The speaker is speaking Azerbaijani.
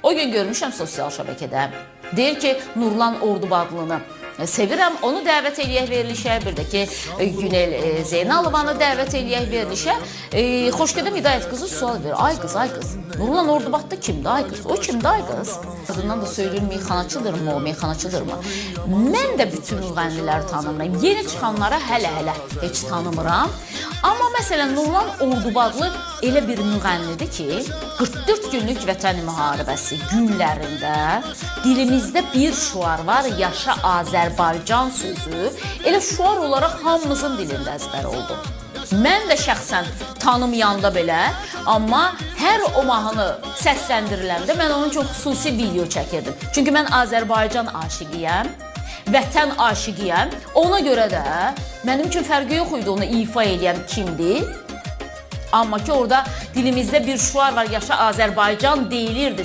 O gün görmüşəm sosial şəbəkədə. Deyir ki, Nurlan Ordubadlını sevirəm, onu dəvət eləyək verilişə, bir də ki, Günel Zeynalovanı dəvət eləyək verilişə. Xoşgədəm Hidayət qızı sual verir. Ay qız, ay qız, Nurlan Ordubadlı kimdir, ay qız? O kimdir, ay qız? Qadından da söyləyir, meyxanaçıdırmı o, meyxanaçıdırmı? Mən də bütün müğənniləri tanımıram. Yeni çıxanlara hələ-hələ heç tanımıram. Amma məsələn Nurlan Ordubadlı elə bir müğənnidir ki, 44 günlük vətən müharibəsi günlərində dilimizdə bir şüar var, yaşa Azərbaycan sözü. Elə şüar olaraq hamımızın dilində əzbər oldu. Mən də şəxsən tanımayanda belə, amma hər o mahnı səsləndiriləndə mən onun üçün xüsusi video çəkirdim. Çünki mən Azərbaycan aşiqiyəm, vətən aşiqiyəm. Ona görə də mənim üçün fərqi yox idi onu ifa eləyən kimdir. Amma ki orada dilimizdə bir şüar var, yaşa Azərbaycan deyilirdi.